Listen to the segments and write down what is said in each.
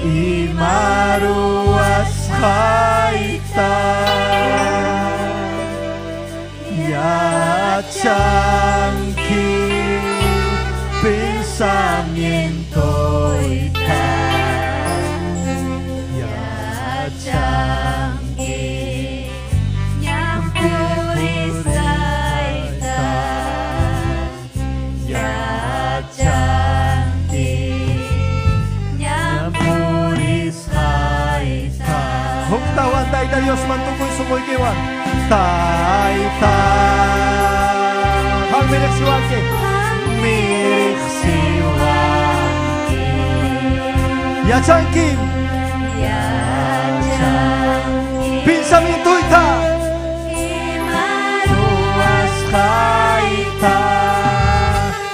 Ima ruwasqayta yachanki pensamientoyta yachanki Ñan purisqayta yachanki ñan purisqayta. Huktawan Tayta Diosman tukuy sunquykiwan. Tayta. Qammi riqsiwanki. Mi riqsiwanki. Yachanki. Yachanki. Pensamientoyta. Ima Ruwasqayta.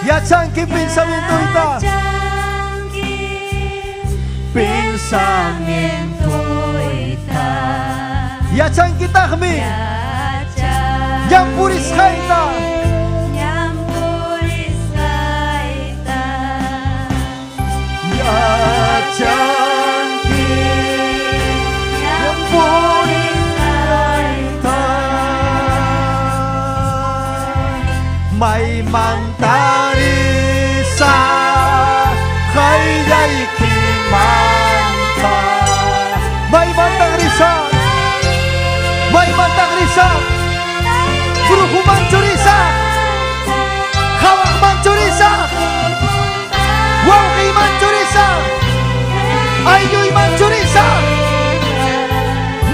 Yachanki pensamientoyta. Yachanki Pensamientoyta. pensamientoyta. Yachankitaqmi. Yachanki Ñan purisqayta. Ñan purisqayta. Yachanki. Ñan purisqayta. Maymanta risaq qayllaykimanta. Maymanta risaq. Maymanta risaq. Brujumanchu risaq. Hawaqmanchu risaq. Wawqiymanchu risaq. Aylluymanchu risaq.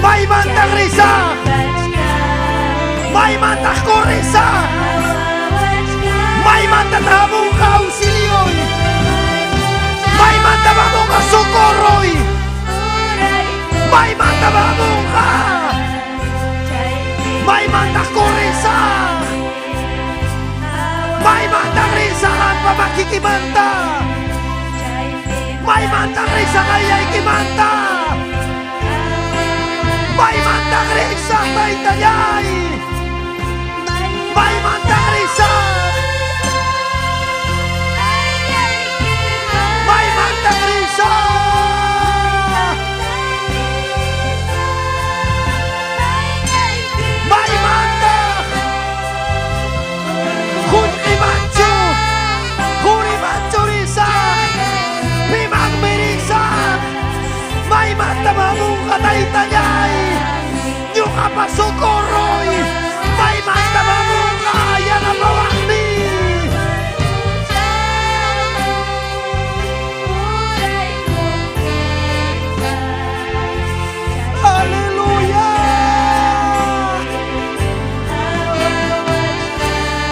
Maymanta risaq. Maymanta corrisaq. Maymanta hamunqa auxilioy. Maymanta hamunqa socorroy. Maymanta hamunqa. Maymanta corrisaq. Maymanta risaq qampa makiykimanta. Maymanta risaq qayllaykimanta. Maymanta risaq taytallay. Maymanta risaq. Maymanta risaq. Maymanta. Qullqimanchu. Qurimanchu risaq. Pimanmi risaq. Maymanta hamunqa taytallay. Ñuqapa socorroy. Maymanta hamunqa yanapawaqniy. Aleluya.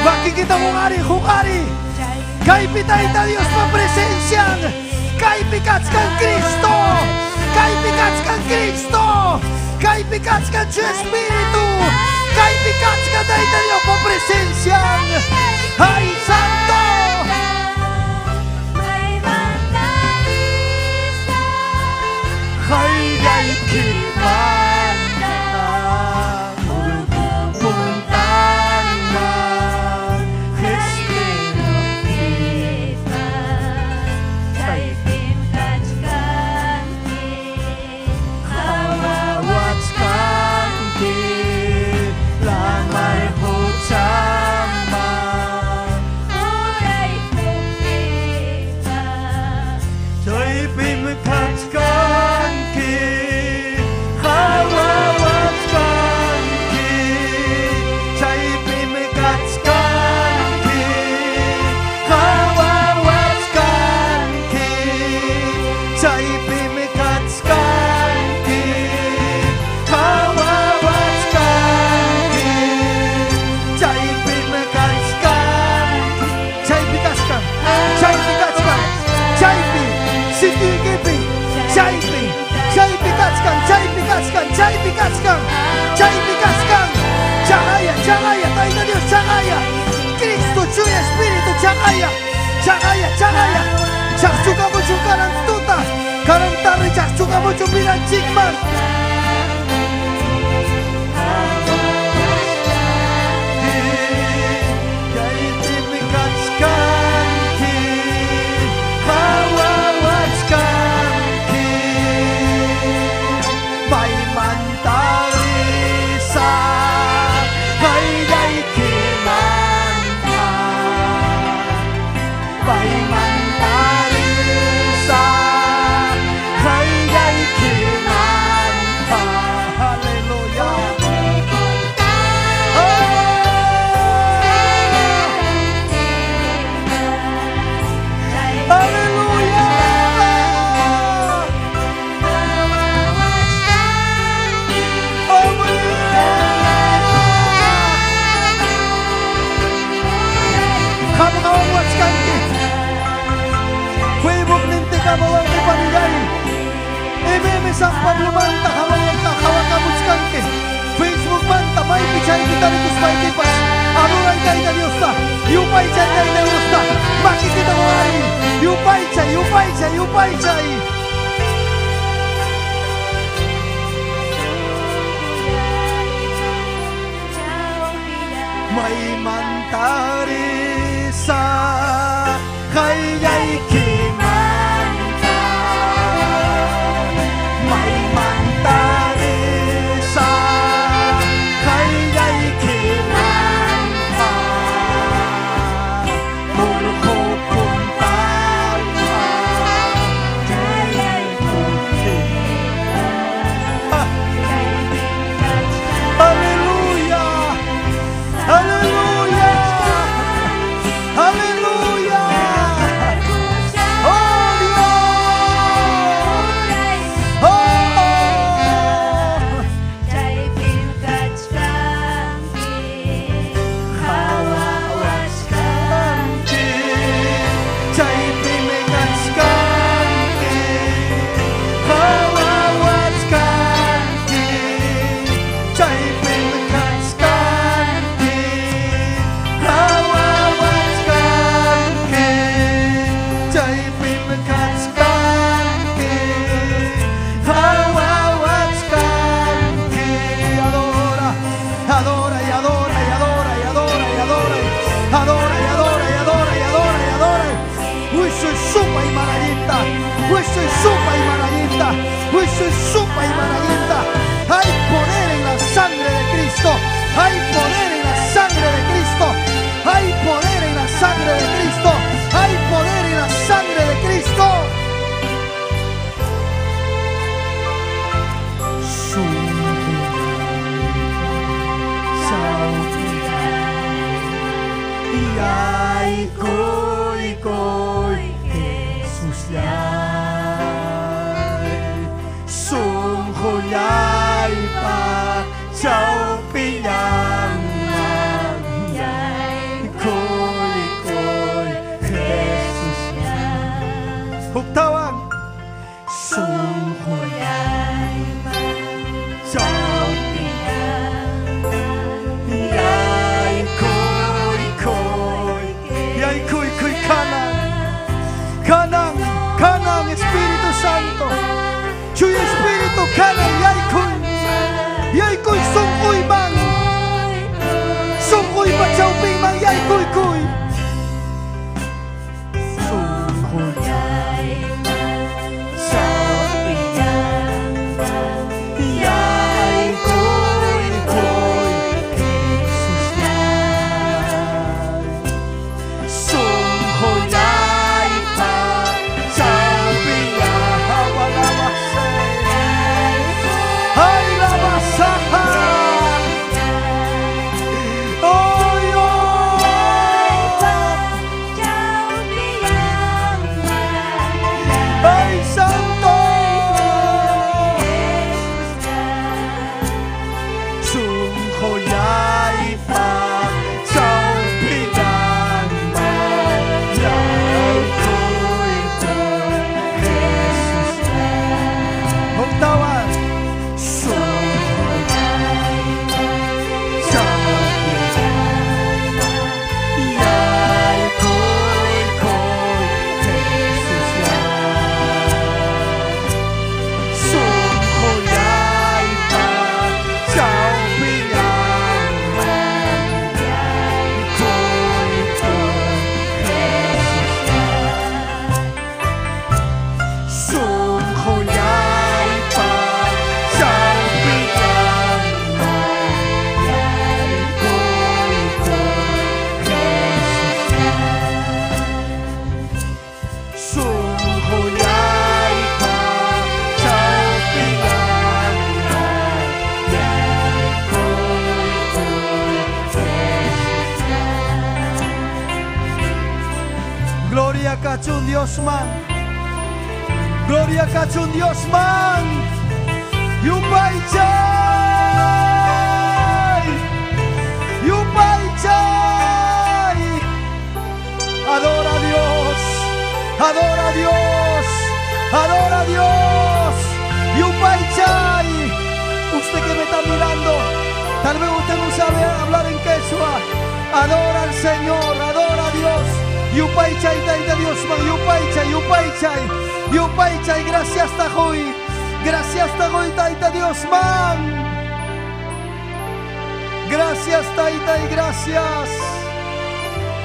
Makikita hoqariy, hoqariy. Kaypi Tayta Diospa presencian. Kaypi kachkan Cristo. Kaypi kachkan Cristo. Kaypi kachkan su Espíritu. Kaypi kachkan Tayta Diospa presencian. ¡Ay, Santo! Maymanta risaq. Qayllaykimanta puntanman Qishpiruptiyqa chaypim kachkanki qhawawachkanki lamar quchaman. Chuya Espíritu chaqaya, chaqaya, chaqaya. Chaqchukamuchun kanan tuta, kanan tarde chaqchukamuchun vidanchikman. Kaypimi kachkanki, qawawachkanki. Maymanta risaq, qayllaykimanta. Maymanta risaq, qayllaykimanta. Aleluya. Oh! Aleluya. Aleluya. Qam qawawachkanki. Facebook nintikamawanki panillay. MM San Pablo manta qawawanka qawakamuchkanki. Facebook manta maypi chaypi tarikuspaykipas. Adoray Tayta Diosta. Yupaychay Tayta Diosta. Makikita ari. Yupaychay, yupaychay, yupaychay. Maymanta risaq qayllaykimanta. Maymanta risaq qayllaykimanta. Urqu puntata chayaykuti. Ah, Aleluya. Aleluya. Aleluya. Oh Dios. Oh. Chaypim kachkanki, qawawachkanki. Chaypimi kachkanki, qawawachkanki. Chaypimi kachkanki, qawawachkanki. Chaypimi kachkanki, qawawachkanki. Adora, adora y adora y adora y adora y adora. Adora y adora y adora y adora y adora. Wisu supay manallinta. Wisu supay manallinta. Wisu supay manallinta. Hay poder en la sangre de Cristo. Hay poder en la sangre de Cristo. Hay poder en la sangre de Cristo. Hay poder en la sangre de Cristo. Yaykuy Jesusllay, sunqullaypa chawpillanman yaykuykuy Jesusllay. Huktawan sunqullaypa chawpillanman yaykuykuy yaykuykuy kanan kanan kanan Espíritu Santo, Chuya Espíritu kanan yaykuy yaykuy sunquyman sunquypa chawpinman yaykuykuy sunqullaypa chawpillanman yaykuykuy Jesusllay, sunqullaypa chawpillanman. Ay, la basaja. ¡Ay, oh! Gloria kachun Diosman. Gloria kachun Diosman. Yupaychay. Yupaychay. Adora a Dios. Adora a Dios. Adora a Dios. Yupaychay. Usted que me está mirando, tal vez usted no sabe hablar en quechua. Adora al Señor, adora a Dios. Yupaychay, Tayta Diosman, yupaychay, yupaychay, yupaychay, gracias Tajoy. Gracias Tajoy, Tayta Diosman. Gracias Tayta y gracias.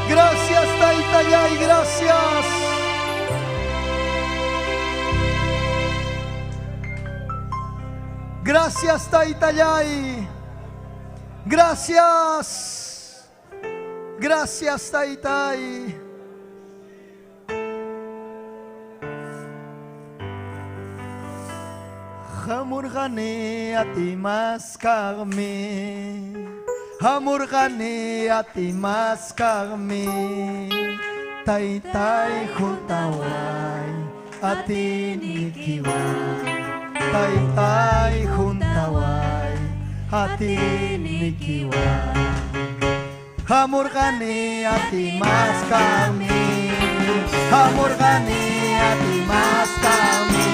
Gracias Tayta y gracias. Gracias Taytallay. Gracias. Gracias Taytay. Hamurqani atimasqaqmi. Hamurqani atimasqaqmi. Taytay huntaway atinikiwan. Taytay huntaway atinikiwan. Hamurqani atimasqaqmi. Hamurqani atimasqaqmi.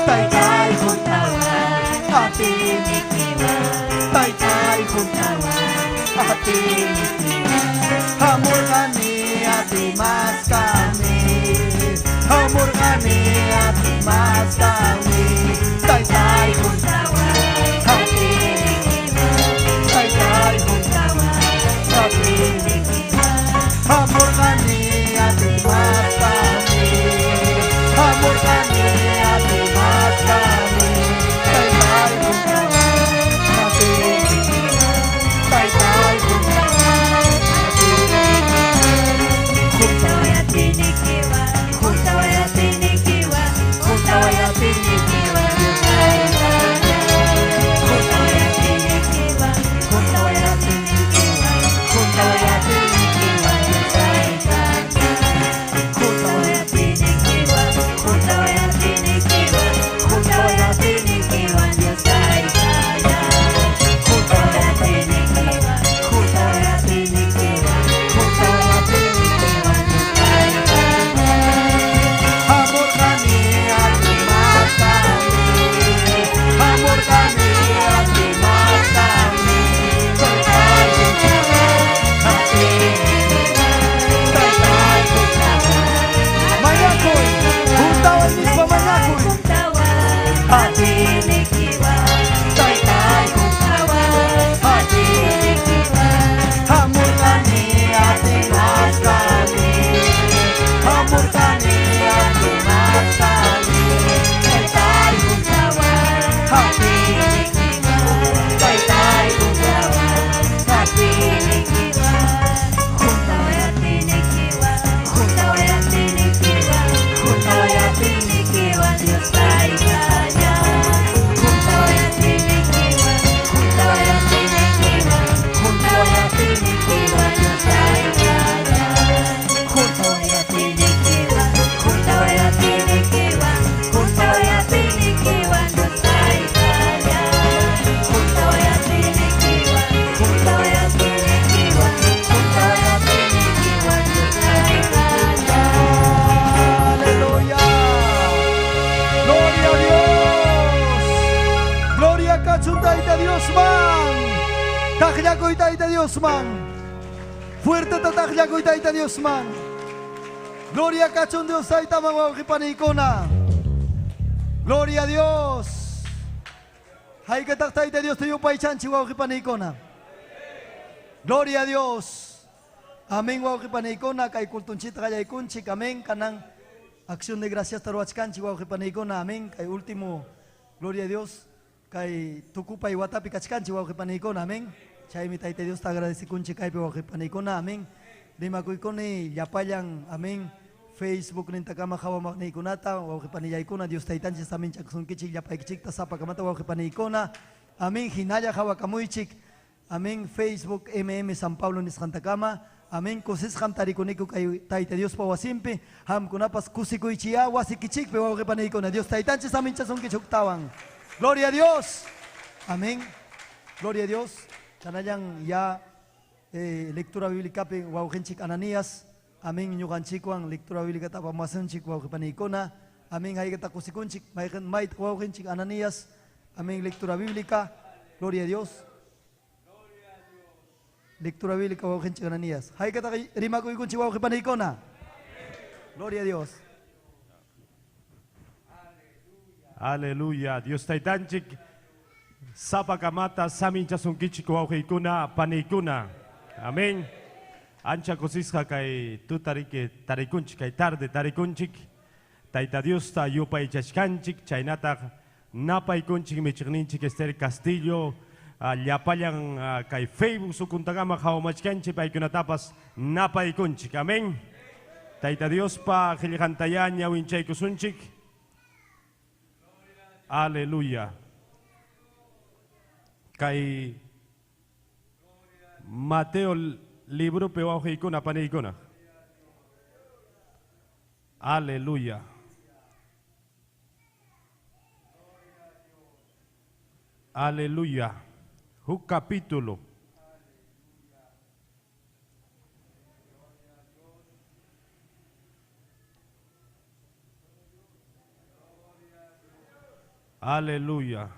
Taytay huntaway atinikiwan. Taytay huntaway atinikiwan. Hamurqani atimasqaqmi. Hamurqani atimasqaqmi. Taytay huntaway atinikiwan. Taytay huntaway atinikiwan. Hamurqani atimasqaqmi. Hamurqani atimasqaqmi. Taytay huntaway atinikiwan. Taytay huntaway atinikiwan. Huntaway atinikiwan, huntaway atinikiwan, huntaway atinikiwan, huntaway atinikiwan, huntaway atinikiwan, huntaway atinikiwan, huntaway atinikiwan, huntaway atinikiwan, huntaway atinikiwan, Dios taytalla. Huntaway atinikiwan, huntaway atinikiwan, huntaway atinikiwan, Dios taytalla. Hamurqani atimasqaqmi. Hamurqani atimasqaqmi. Taytay huntaway atinikiwan. Taytay huntaway. Mañakuy, huntaway nispa mañakuy. Huntaway atinikiwan, Taytay huntaway atinikiwan. Hamurqani atimasqaqmi. Hamurqani atimasqaqmi. Taytay Huntaway atinikiwan, Taytay huntaway atinikiwan. Huntaway atinikiwan, huntaway atinikiwan, huntaway atinikiwan, Dios taytalla. Huntaway atinikiwan, huntaway atinikiwan, huntaway atinikiwan, Dios taytalla. Huntaway atinikiwan, huntaway atinikiwan, huntaway atinikiwan, Dios taytalla. Huntaway atinikiwan, huntaway atinikiwan, huntaway atinikiwan, Dios taytalla. Aleluya. Gloria a Dios. Gloria kachun Tayta Diosman. Taqllakuy Tayta Diosman. Fuerte taqllakuy Tayta Diosman. Gloria kachun Dios Taytaman wawqipaniykuna. Gloria a Dios. Haykataq Tayta Dios yupaychanchik wawqipaniykuna. Gloria a Dios. Amén wawqipaniykuna kay cultunchita qallaykunchik. Amén kanan acción de gracias ruwachkanchik wawqipaniykuna. Amén. Kay último gloria a Dios. Kay tukupay watapi kachkanchik wawqipaniykuna. Amén. Chaymi Tayta Dios ta agradecikunchik kaypi wawqipaniykuna. Amén. Rimakuykuni llapallan. Amén. Facebook nintakama qhawamaqniykunata wawqipanillaykuna Dios Taytanchis amén chakusunkichik llapaykichikta sapakamata wawqipaniykuna. Amén. Hinalla qhawakamuychik. Amén. Facebook MM San Pablo nisqantakama. Amén. Kusisqam tarikuniku kay Tayta Diospa wasinpi. Qamkunapas kusikuychiyá wasikichikpi wawqi paniykuna. Dios Taytanchik saminchasunkichik huktawan. Gloria a Dios. Amén. Gloria a Dios. Kanallan ya lectura bíblicapi wawqinchik Ananías. Amén. Ñuqanchikwan lectura bíblica apamuwasunchik wawqi paniykuna. Amén. Haykata kusikunchik mayqin maytaq wawqinchik Ananías. Amén. Lectura bíblica. Gloria a Dios. Lectura bíblica wawqinchik Ananías. Haykataqa rimakuykunchik wawqi paniykuna. Gloria a Dios. Aleluya. Dios taytanchik sapakamata saminchasunkichik wawqiykuna paniykuna. Amén. Ancha kusisqa kay tutariki tarikunchik kay tarde tarikunchik. Tayta Diosta yupaychachkanchik chaynataq napaykunchik michiqninchik Esther Castillo llapallan kay Facebook sukuntakama qhawamachkanchik paykunatapas napaykunchik. Amén. Tayta Diospa qillqantaya ñawinchaykusunchik. Aleluya. Kay Mateo libropi wawqiykuna paniykuna. Aleluya. Aleluya. Huk capítulo. Aleluya.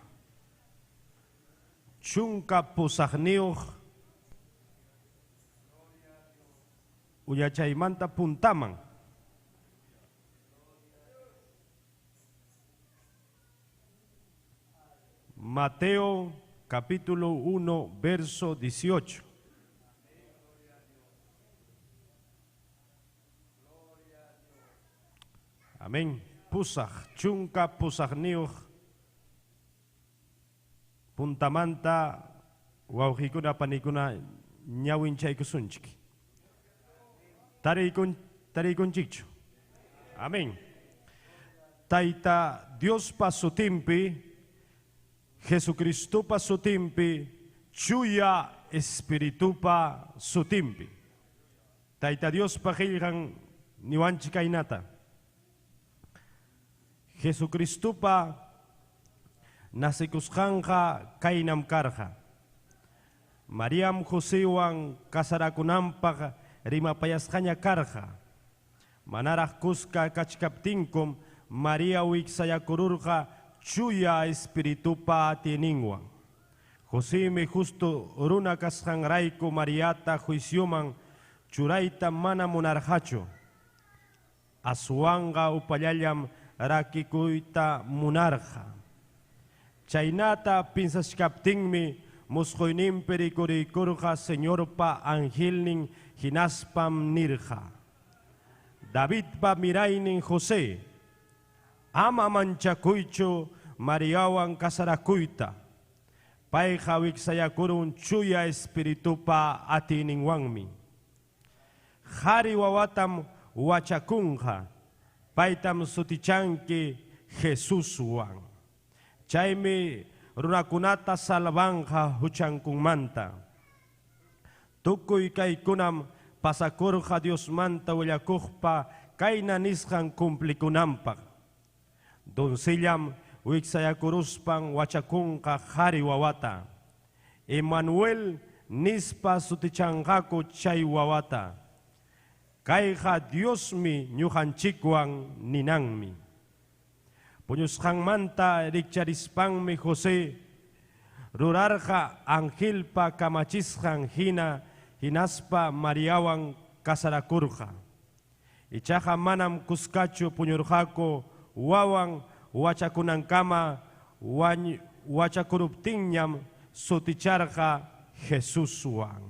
Chunka pusaqniyuq uyachaymanta puntaman. Mateo capítulo 1, verso 18. Amén. Pusaq, chunka pusaqniyuq puntamanta wawqikuna panikuna ñawinchaykusunchik. Tariykunchikchu. Amén. Tayta Diospa sutinpi, Jesucristopa sutinpi, Chuya Espiritupa sutinpi. Tayta Diospa qillqan niwanchik kaynata. Jesucristopa nacikusqanqa kaynam karqa. Mariam Josewan kasarakunanpaq rimapayasqaña karqa. Manaraq kuska kachkaptinkum Maria wiksayakururqa Chuya Espiritupa atiyninwan. Josemi justo runa kasqanrayku Mariata juicioman churayta mana munarqachu. Aswanqa upallallam rakikuyta munarqa. Chaynata pinsachkaptinmi musquyninpi rikuriykurqa Señorpa angelnin hinaspam nirqa. Davidpa miraynin José, ama manchakuychu Mariawan kasarakuyta. Payqa wiksayakurun Chuya Espiritupa atiyninwanmi. Qhari wawatam wachakunqa, paytam sutichanki Jesuswan. Chaymi runakunata salvanqa huchankunmanta. Tukuy kaykunam pasakurqa Diosmanta willakuqpa kayna nisqan cumplikunanpaq. Doncellam wiksayakuruspan wachakunqa qhari wawata. Emmanuel nispa sutichanqaku chay wawata. Kayqa Diosmi ñuqanchikwan ninanmi. Puñusqanmanta rikcharispanmi José rurarqa angelpa kamachisqan hina hinaspa Mariawan kasarakurqa. Ichaqa manam kuskachu puñurqaku wawan wachakunankama wachakuruptinñam suticharqa Jesuswan.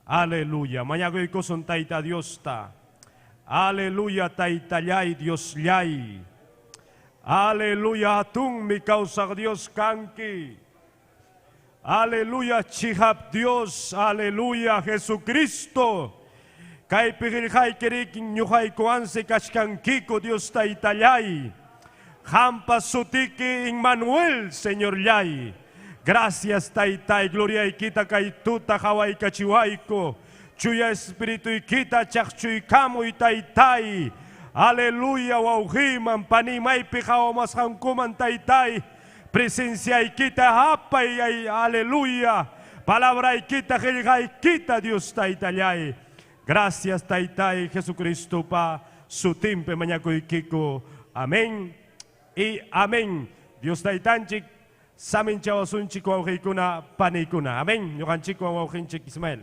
Aleluya. Mañakuykusun Tayta Diosta. Aleluya, Taytallay, Diosllay. Aleluya, atunmi kawsaq Dios kanki. Aleluya, chihap Dios. Aleluya, Jesucristo. Kaypi qillqaykirik ñuqaykuwansi kachkankiku Dios Taytallay. Qampa sutiki Emmanuel, Señorllay. Gracias, Taytay, gloriaykita kay tuta qhawaykachiwayku. Chuya Espirituykita chaqchuykamuy Taytay. Aleluya wawqiyman panimaypi qawamasqankuman Taytay. Presenciaykita apay ay, aleluya. Palabraykita qillqaykita Dios Taytallay. Gracias Taytay Jesucristo pa sutinpi mañakuykiku. Amén y amén. Dios Taytanchik saminchawasunchik wawqiykuna paniykuna. Amén. Ñuqanchikwan wawqinchik Ismael.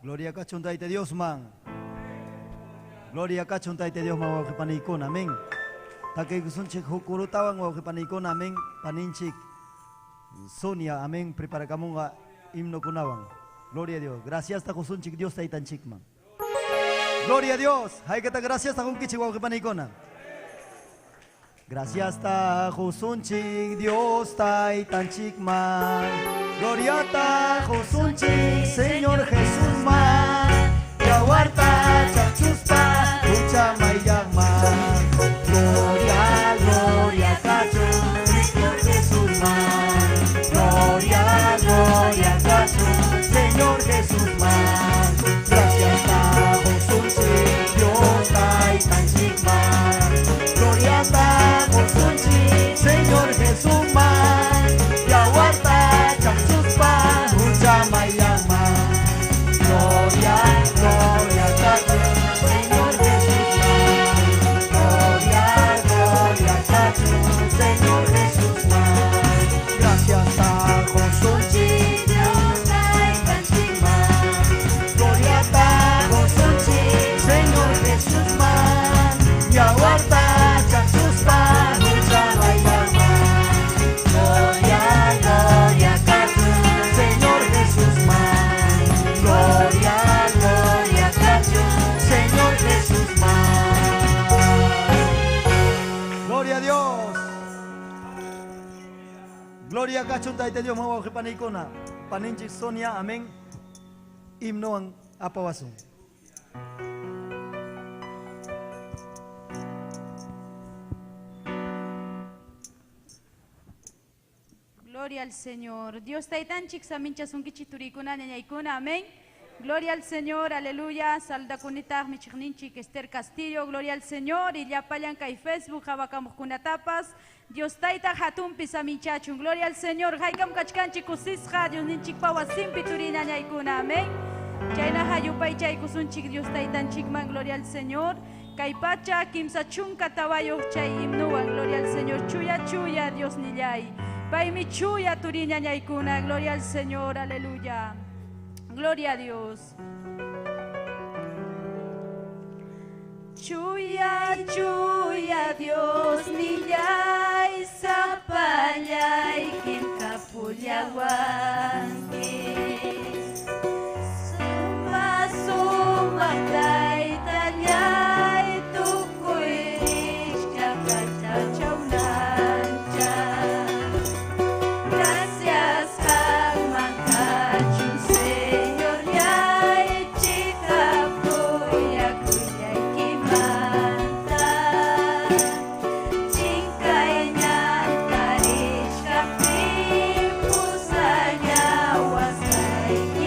Gloria kachun Tayta Dios man. Gloria kachun Tayta Dios man wawqi paniykuna. Amén. Takaykusunchik huk kurutawan wawqi paniykuna. Amén. Paninchik Sonia, amén. Preparakamunqa himnokunawan. Gloria a Dios. Gracias takusunchik Dios Taytanchikman. Gloria a Dios. Haykata gracias takunkichik wawqi paniykuna. Gracias takusunchik Dios Taytanchikman. Gloria takusunchik Señor Jesús man. Yawarta chachuspa hucha mayaqman. Gloria, gloria kachun Señor Jesús man. Gloria, gloria kachun Señor Jesús man. Gracias takusunchik Dios Taytanchikman. Gloria takusunchik Señor Jesús man. Yawarta chachuspa hucha mayaqman. Gloria, gloria kachun Señor Jesús man. Gloria, gloria kachun Señor Jesús man. Gracias takusunchik Dios Taytanchikman. Gloria takusunchik Señor Jesús man. Yawarta chachuspa hucha mayaqman. Gloria, gloria kachun Señor Jesús man. Gloria, gloria kachun Señor Jesús man. Gloria a Dios. Gloria kachun Tayta Dios wawqi paniykuna. Paninchik Sonia, amén. Himnowan apawasun. Gloria al Señor. Dios taytanchik saminchasunkichik turikuna ñañaykuna. Amén. Gloria al Señor, aleluya. Saldakunitaq michiqninchik Esther Castillo, gloria al Señor. Y llapallan kay Facebook hawakamuqkunatapas. Dios tayta hatunpi saminchachun. Gloria al Señor. Haykam kachkanchik kusisqa Dios ninchikpa wasinpi turi ñañaykuna. Amén. Chaynaqa yupaychaykusunchik Dios taytanchikman, gloria al Señor. Kay pacha kimsa chunka tawayuq chay himnuwan, gloria al Señor. Chuya chuya Dios nillay. Paymi chuya turi ñañaykuna, gloria al Señor, aleluya. Gloria a Dios. Chuya, chuya, Dios nillay, sapallay, kimkapullawanki. Suma, suma, taytallay, tukuy rikchaq pachachawnancha. Gracias qamman kachun, Señorllay, chiqap kuyakuyllaykimanta. Chinkay ñanta richkaptin pusallawasqaykimanta.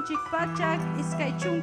Takisunchik 120.